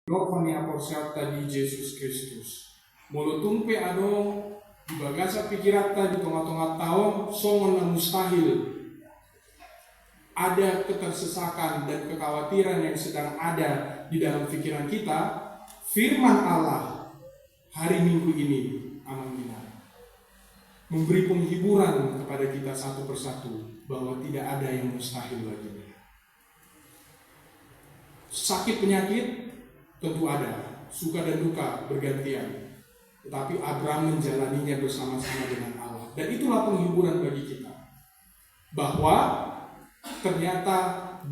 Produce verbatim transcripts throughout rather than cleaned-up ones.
roha ni haporseaonta di Jesus Kristus. Molo tung pe adong di bagasan pikiranta di tonga-tonganta on songon na mustahil, ada ketersesakan dan kekhawatiran yang sedang ada di dalam pikiran kita, firman Allah hari Minggu ini, Amang Inang, memberi penghiburan kepada kita satu persatu bahwa tidak ada yang mustahil baginya. Sakit penyakit tentu ada, suka dan duka bergantian. Tetapi Abraham menjalaninya bersama-sama dengan Allah. Dan itulah penghiburan bagi kita. Bahwa ternyata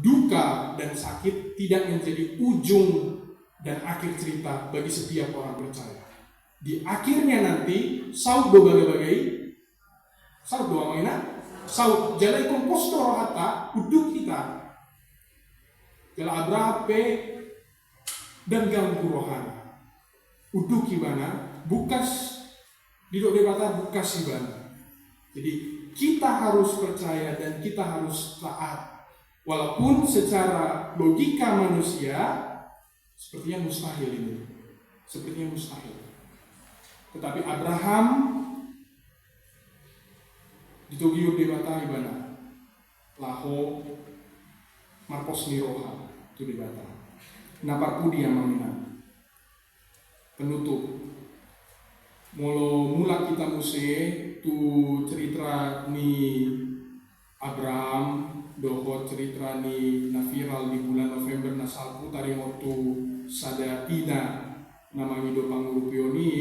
duka dan sakit tidak menjadi ujung dan akhir cerita bagi setiap orang percaya. Di akhirnya nanti, saut do bagabaga i, saut do, Amang Inang, saut. Jala ingkon pos do rohanta, unduk hita. Jala Abraham pe dang ganggu rohana. Unduk ibana, bungkas, didok Debata bungkas ibana. Jadi kita harus percaya dan kita harus taat. Walaupun secara logika manusia sepertinya mustahil ini. Sepertinya mustahil. Tetapi Abraham ditogihon Debata ibana laho marpos ni roha tu Debata. Na parpudi, Amang Inang, penutup. Molo mulak hita muse tu cerita ni Abraham dohot cerita ni na viral di bulan November na salpu taringot tu sada ina na mangido pangurupion i,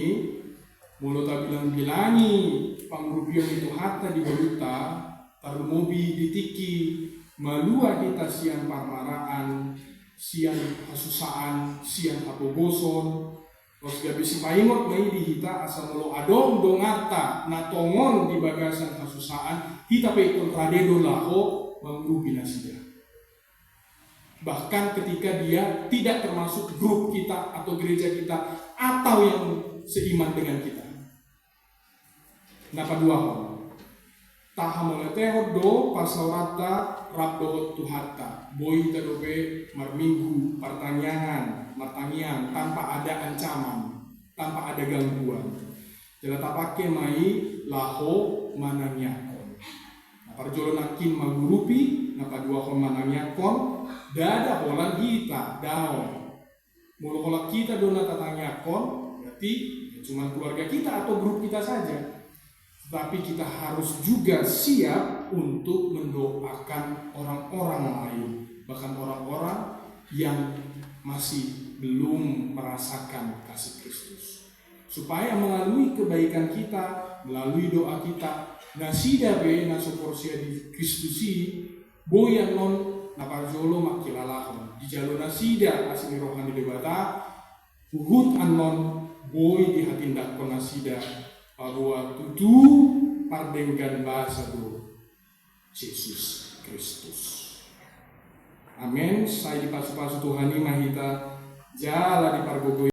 molo tabilang-bilangi pangurupion ni Tuhanta di ngolunta, tarlumobi di tingki malua hita sian parmaraan, sian hasusaan, sian hapogoson, terus gabe sipaingot ma i di hita asa molo adong donganta na tongon di bagasan hasusaan, hita pe ingkon rade do laho mangurupi nasida. Bahkan ketika dia tidak termasuk grup kita atau gereja kita atau yang seiman dengan kita. Na paduahon, tahamauliatehon do parsaoranta rap dohot Tuhanta. Boi hita dope marminggu, partangiangan, martangiang tanpa ada ancaman, tanpa ada gangguan. Jala tapake ma i laho manangiangkon. Na parjolo nangkin mangurupi, na paduahon manangiangkon, ndada holan hita, daong. Molo holan hita do na tatangiangkon, berarti ya cuma keluarga kita atau grup kita saja. Tetapi kita harus juga siap untuk mendoakan orang-orang lain, bahkan orang-orang yang masih belum merasakan kasih Kristus. Supaya melalui kebaikan kita, melalui doa kita, nasida pe na so porsea di Kristus i, boi annon na parjolo mangkilalahon, dijalo nasida asi ni roha ni Debata, huhut annon boi dihatindanghon nasida paboa tutu pardenggan basa do Jesus Kristus. Amen. Sai dipasupasu Tuhan i ma hita jala dipargogoi